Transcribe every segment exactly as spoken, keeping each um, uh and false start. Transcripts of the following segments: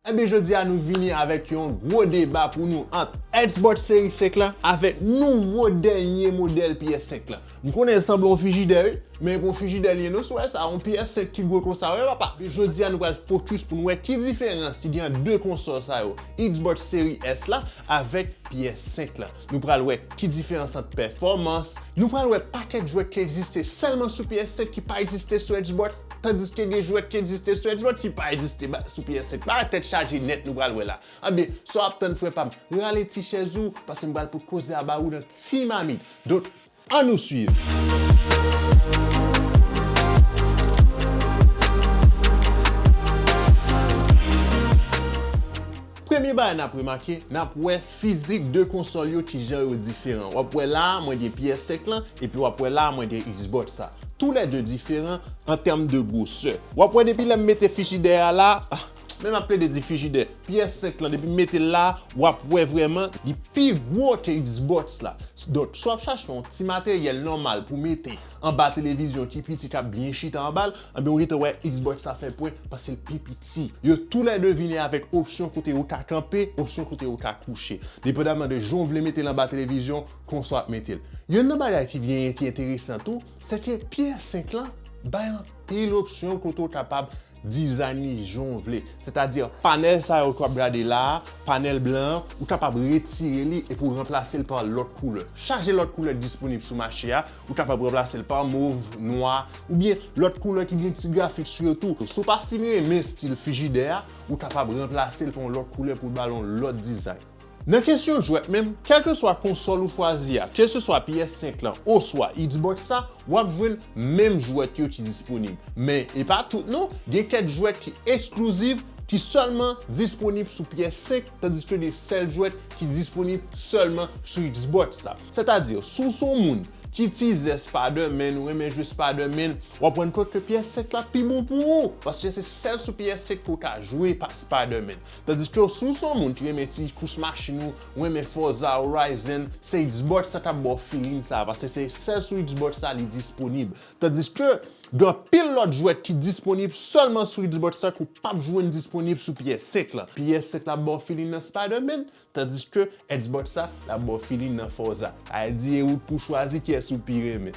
Ebyen, jodi a nou vini avèk yon gwo deba pou nou ant Xbox Series senk lan avèk nouvo dènye modèl P S senk lan. M konnen l sanble yon frijidè, wi, men e pa yon frijidè li ye non, si w wè sa, yon P S senk ki gwo konsa, wi, papa. Men jodi a, nou pral fokis pou nou wè ki diferans ki gen ant de konsòl sa yo, Xbox Series S la avèk P S senk lan. Nou pral wè ki diferans ant pèfòmans. Nou pral wè pakèt jwèt ki egziste sèlman sou P S senk ki pa egziste sou Xbox, tandiske gen jwèt ki egziste sou Xbox ki pa egziste ba- sou P S senk. Bagay tèt chaje nèt nou pral wè la. Anben, sa w ap tann, frè pa m, rale ti chèz ou, paske m pral pote koze a ba ou nan ti mamit. Donk, ann nou swiv. Premye bagay n ap remake, n ap wè fizik de konsòl yo, kijan yo diferan. W ap wè la a, mwen gen P S senk lan, epi w ap wè la a, mwen gen Xbox sa. Toulède diferan an tèm de gwosè. W ap wè depi lè m mete frijidè a la, ah, men m ap plede di frijidè, P S senk lan, depi m mete l la a, w ap wè vrèman li pi gwo ke Xbox la. Donk, si w ap chache yon ti materyèl nòmal pou mete anba televizyon ki piti, k ap byen chita anba l, anben, ou gentan wè Xbox sa fè pwen paske l pi piti. Yo toulède vini avèk opsyon kote ou ka kanpe, opsyon kote ou ka kouche. Depandaman de jan w vle mete l anba televizyon, konsa w ap mete l. Youn nan bagay ki gen, ki enteresan tou, se ke P S senk lan bay anpil opsyon kote w kapab dizayn li jan w vle. Sètadi, panèl sa yo ke w ap gade la a, panèl blan an, ou kapab retire li epi w ranplase l pa lòt koulè. Chaje lòt koulè k disponib sou mache a, ou kapab ranplase l pa mov, nwa, oubyen lòt koulè ki gen ti grafik sou yo tou. Si w pa fin renmen estil frijidè a, ou kapab ranplase l pa yon lòt koulè pou l ba l yon lòt dizayn. Nan kesyon jwèt menm, kèlkeswa konsòl ou chwazi a, keseswa P S senk lan oswa Xbox sa, w ap jwenn menm jwèt yo ki disponib. Men, e pa tout non, gen kèk jwèt ki eksklizif, ki sèlman disponib sou P S senk, tandiske gen sèl jwèt ki disponib sèlman sou Xbox sa. Sètadi, si w se yon moun ki tizè Spider-Man, ou renmen jwe Spider-Man, w ap rann kont ke P S senk la pi bon pou ou, paske se sèl sou P S senk ke w ka jwe pa Spider-Man. Tandiske si w se yon moun ki renmen ti kous machin ou, ou renmen Forza Horizon, se Xbox sa k ap ba w feeling sa, paske se sèl sou Xbox sa li disponib. Tandiske gen anpil lòt jwèt ki disponib sèlman sou Xbox sa ke w p ap jwenn disponib sou P S senk lan. P S senk la ap ba w feeling nan Spider-Man, tandiske Xbox sa, l ap ba w feeling nan Forza. Sa vle di e ou k pou chwazi kiyès ou pi renmen.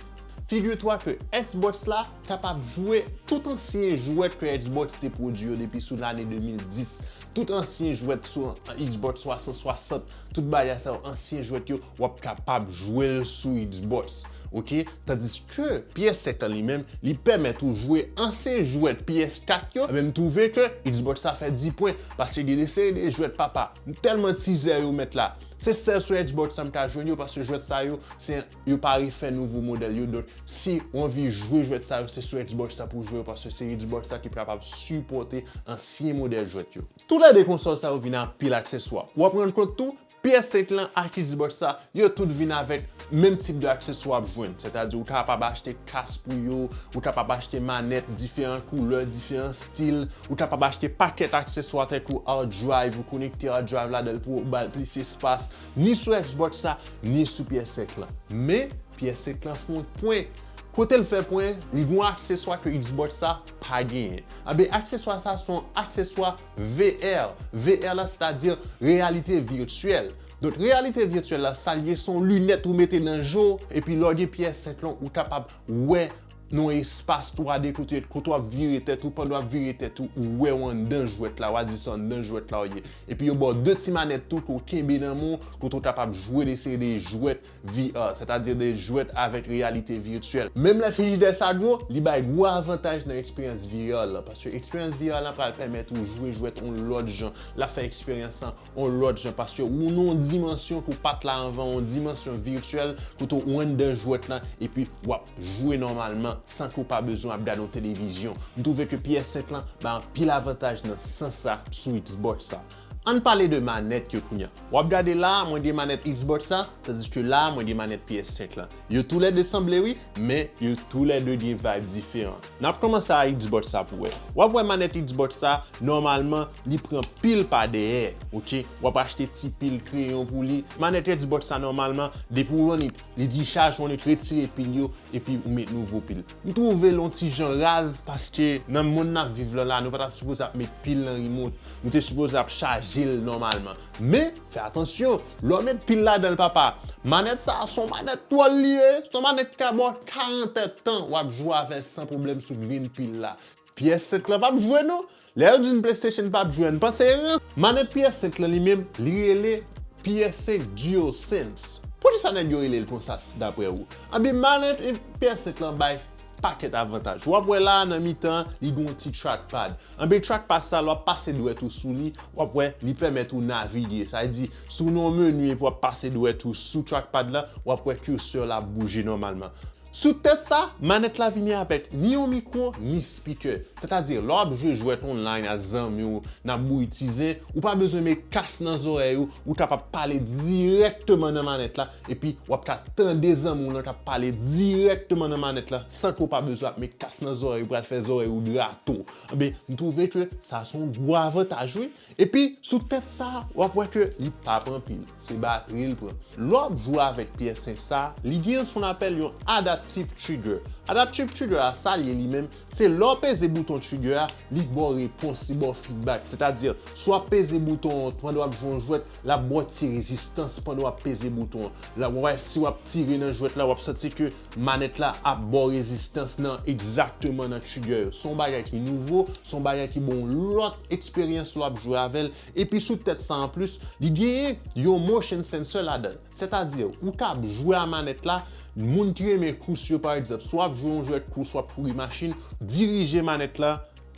Figure-toi que Xbox la kapab jwe tout ansyen jwèt ke Xbox te pwodui yo depi sou lane de mil dis. Tout ansyen jwèt sou Xbox twa san swasant, tout bagay sa yo, ansyen jwèt yo, w ap kapab jwe l sou Xbox. Oke? Tandiske P S senk lan li menm, li pèmèt ou jwe ansyen jwèt P S kat yo, men m twouve ke Xbox sa fè di pwen, paske gen de seri de jwèt papa. M tèlman tizè yo mèt la. Se sèl sou Xbox sa m ka jwenn yo, paske jwèt sa yo, se, yo pa refè nouvo modèl yo. Donk, si w anvi jwe jwèt sa yo, se sou Xbox sa pou w jwe yo, paske se Xbox sa ki kapab sipòte ansyen modèl jwèt yo. Toulède konsòl sa yo vin ak anpil akseswa. W ap rann kont tou, P S senk lan ak Xbox sa, yo tout vin avèk menm tip de akseswa w ap jwenn. Sètadi, ou kapab achte kas pou yo, ou kapab achte manèt diferan koulè, diferan stil, ou kapab achte pakèt akseswa tankou hard drive, ou konekte hard drive ladan l pou w ba l plis espas, ni sou Xbox sa, ni sou P S senk lan. Men, P S senk lan fè yon pwen. Kote l fè pwen, li gen yon akseswa ke Xbox sa pa genyen. Anben, akseswa sa se yon akseswa V R. V R la, sètadi reyalite vityèl. Donk, reyalite vityèl la, sa l ye, se yon linèt ou mete nan je w, epi lè w gen P S senk lan, ou kapab wè nan yon espas twa D kote, kote w ap vire tèt ou, pandan w ap vire tèt ou, ou wè w anndan jwèt la, w a di se anndan jwèt la w ye. Epi yo ba w de ti manèt tou ke w kenbe nan men w, kote w kapab jwe de seri de jwèt V R, sètadi de jwèt avèk reyalite vityèl. Menm lè frijidè sa gwo, li bay gwo avantaj nan eksperyans V R lan, paske eksperyans V R lan pral pèmèt ou jwe jwèt yon lòt jan, l ap fè eksperyans lan yon lòt jan, paske ou nan yon dimansyon ke w pa t la anvan, yon dimansyon vityèl, kote w anndan jwèt lan, epi w ap jwe nòmalman, san ke w pa bezwen ap gade yon televizyon. M twouve ke P S senk lan bay anpil avantaj nan sans sa sou Xbox sa. Ann pale de manèt yo kounye a. W ap gade la, mwen gen manèt Xbox sa, tandiske la, mwen gen manèt P S senk lan. Yo toulède sanble wi, men yo toulède gen vibe diferan. N ap kòmanse a Xbox sa pou wè. W ap wè manèt Xbox sa, nòmalman, li pran pil pa dèyè, oke? W ap achte ti pil kreyon pou li. Manèt Xbox sa, nòmalman, depi w rann li, li dichaj, w rann li retire pil yo, epi ou met nouvo pil. M twouve l on ti jan raz, paske nan mond n ap viv lan la, nou pa t ap sipoze ap met pil nan remote. Nou te sipoze ap chaje l nòmalman. Men, fè atansyon, lè w met pil ladan l, papa, manèt sa a, se on manèt dwòl li ye, se on manèt ki ka ba w karant èdtan, w ap jwe avè l san pwoblèm sou grenn pil la. P S senk lan p ap jwe non. Lè yo di n PlayStation p ap jwe, n panse eran. Manèt P S senk lan li menm, li rele P S senk DualSense. Poukisa nèg yo rele l konsa, daprè ou? Anben, manèt P S senk lan bay pakèt avantaj. W ap wè la, nan mitan, li gen yon ti trackpad. Anben, trackpad sa, lè w ap pase dwèt ou sou li, w ap wè, li pèmèt ou navige. Sa vle di, si w nan yon meni epi w ap pase dwèt ou sou trackpad la, w ap wè cursor la ap bouje nòmalman. Sou tèt sa, manèt la vini avèk ni yon mikwo, ni speaker. Sètadi, lè w ap jwe jwèt online ak zanmi w, n ap bouyi ti zen, ou pa bezwen met kas nan zòrèy ou, ou kapab pale dirèkteman nan manèt la, epi w ap ka tande zanmi w lan k ap pale dirèkteman nan manèt la, san ke w pa bezwen ap met kas nan zòrèy ou, pral fè zòrèy ou drato. Anben, m twouve ke sa se yon gwo avantaj, wi. Epi, sou tèt sa, w ap wè ke li pa pran pil. Se batri l pran. Lè w ap jwe avèk P S senk sa, li gen sa n apèl yon adaptive trigger. Adaptive trigger a, sa l ye li menm, se lè w peze bouton trigger a, li ba w repons, li ba w feedback. Sètadi, si w ap peze bouton an pandan w ap jwe yon jwèt, l ap ba w ti rezistans pandan w ap peze bouton an. L ap wè si w ap tire nan jwèt la, w ap santi ke manèt la ap ba w rezistans nan egzakteman nan trigger yo. Se yon bagay ki nouvo, se yon bagay ki ba w yon lòt eksperyans lè w ap jwe avè l. Epi sou tèt sa anplis, li genyen yon motion sensor ladan l. Sètadi, ou k ap jwe a manèt la, moun ki renmen kous yo, pa egzanp, si w ap jwe yon jwèt kous, w ap kouri machin, dirije manèt la,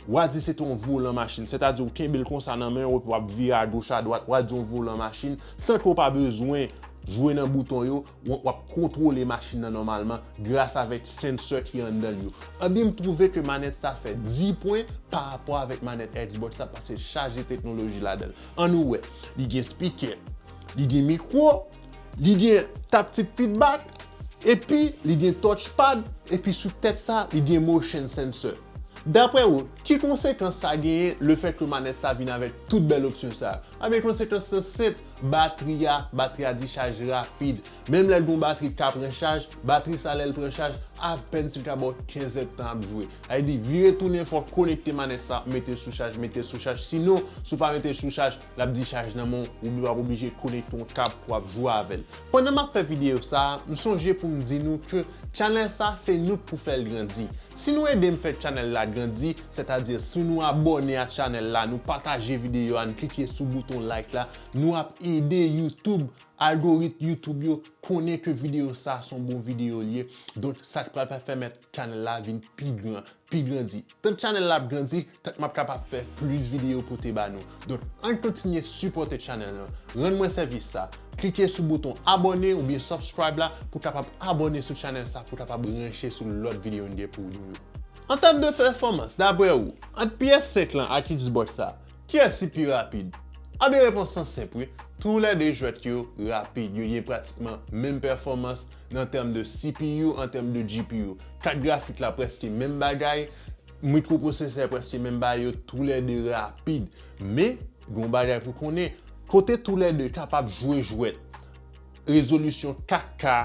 w a di se te yon volan machin. Sètadi, ou kenbe l konsa nan men w, epi w ap vire agoch, adwat, w a di yon volan machin, san ke w pa bezwen jwe nan bouton yo, w, w ap kontwole machin nan nòmalman gras avèk sensor ki anndan l yo. Anben, m twouve ke manèt sa fè dis pwen pa rapò avèk manèt Xbox la, paske l chaje teknoloji ladan l. Ann nou wè, li gen speaker, li gen mikwo, li gen haptic feedback, epi li gen touchpad, epi sou tèt sa, li gen motion sensor. Daprè ou, ki konsekans sa genyen, lefètke manèt sa vin avèk tout bèl opsyon sa yo? Anben, konsekans lan senp, batri a, batri a dichaj rapid. Menm lè l gen yon batri k ka pran chaj, batri sa lè l pran chaj, apèn si l ka ba w kenz èdtan ap jwe. Sa vle di, vire tounen, fò w konekte manèt sa, mete l sou chaj, mete l sou chaj. Sinon, si w pa mete l sou chaj, l ap dichaj nan men w, ou w ap oblije konekte yon kab pou w ap jwe avè l. Pandan m ap fè videyo sa, m sonje pou m di nou ke channel sa, se nou k pou fè l grandi. Si nou ede m fè channel la grandi, sètadi si nou abòne a channel la, nou pataje videyo a, nou klike sou bouton like la, nou ap ede YouTube, algoritm YouTube yo konnen ke videyo sa se yon bon videyo l ye. Donk, sa k pral pèmèt channel la vin pi gran, pi grandi. Tank channel la ap grandi, tank m ap kapab fè plis videyo pote ba nou. Donk, ann kontinye sipòte channel lan. Rann mwen sèvis sa. Klike sou bouton abòne oubyen subscribe la pou w kapab abòne sou channel sa, pou w kapab branche sou lòt videyo n gen pou nou yo. An tèm de pèfòmans, daprè ou, ant P S senk lan ak Xbox sa, kiyès ki pi rapid? Anben, repons lan senp wi. Toulède jwèt yo rapid. Yo gen pratikman menm pèfòmans nan tèm de C P U, an tèm de G P U. Kat grafik la prèske menm bagay, mikwoprosesè prèske menm bagay, yo toulède rapid. Men, gen yon bagay pou konnen, kote toulède kapab jwe jwèt, rezolisyon kat K,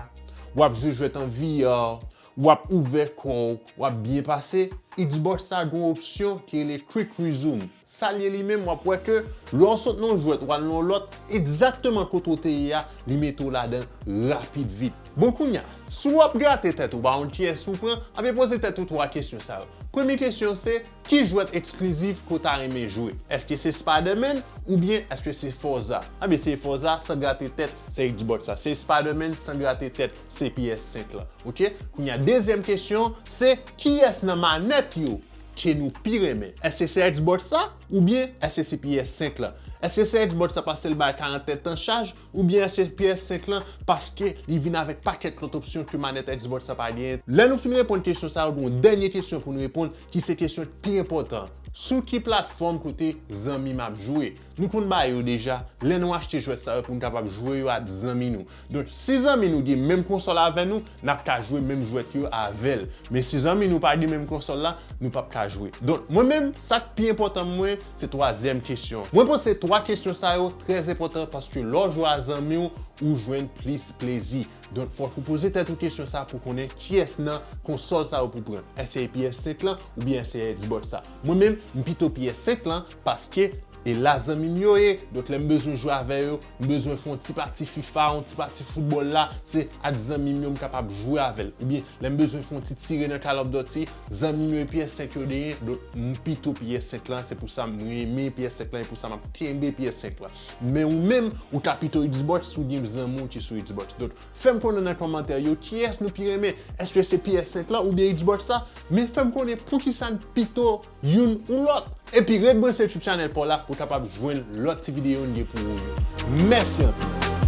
w ap jwe jwèt an V R, w ap ouvè kò w, w ap byen pase, Xbox sa gen yon opsyon ki rele Quick Resume. Sa l ye li menm, w ap wè ke lè w sot nan yon jwèt, w al nan yon lòt, egzakteman kote w te ye a, li mete w ladan rapid vit. Bon, kounye a, si w ap grate tèt ou pa konn kiyès ou pran, anben poze tèt ou twa kesyon sa yo. Premye kesyon se, ki jwèt eksklizif ke w ta renmen jwe? Èske se Spider-Man oubyen èske se Forza? Anben se Forza, san grate tèt, se Xbox sa. Se Spider-Man, san grate tèt, se P S senk lan. Oke? Kounye a, dezyèm kesyon, se kiyès nan manèt yo ke nou pi renmen? Èske se Xbox sa oubyen èske se P S senk lan? Èske se Xbox sa paske l bay karant èdtan chaj oubyen èske P S senk lan paske li vin avèk pakèt lòt opsyon ke manèt Xbox sa pa genyen? Lè nou fin reponn kesyon sa yo, gen yon dènye kesyon pou nou reponn ki se kesyon ki pi enpòtan. Sou ki platfòm kote zanmi m ap jwe? Nou konn bagay yo deja, lè nou achte jwèt sa yo pou n kapab jwe yo ak zanmi nou. Donk, si zanmi nou gen menm konsòl avè nou, n ap ka jwe menm jwèt yo avè l. Men si zanmi nou pa gen menm konsòl la, nou p ap ka jwe. Donk, mwen menm, sa k pi enpòtan mwen, se twazyèm kesyon. Mwen panse twa kesyon sa yo trè enpòtan paske lè w jwe a zanmi w, ou jwenn plis plezi. Donk, fòk ou poze tèt ou kesyon sa pou konnen kiyès nan konsòl sa yo pou pran. Èske se P S senk lan oubyen èske se Xbox sa? Mwen menm, m pito P S senk lan paske e la zanmi m yo ye. Donk, lè m bezwen jwe avè yo, m bezwen fè yon ti pati FIFA, yon ti pati foutbòl la, se ak zanmi m yo m kapab jwe avè l. Oubyen, lè m bezwen fè yon ti tire nan Call of Duty, zanmi m yo e P S senk yo genyen, donk m pito P S senk lan, se pou sa m renmen P S senk lan, e pou sa m ap kenbe P S senk lan. Men ou menm, ou ka pito Xbox si w gen zanmi w ki sou Xbox. Donk, fè m konnen nan kòmantè yo kiyès nou pi renmen, èske se P S senk lan oubyen Xbox sa, men fè m konnen poukisa n pito youn ou lòt. Epi ret branche sou chanèl pa w la pou w kapab jwenn lòt ti videyo n gen pou ou yo. Mèsi anpil.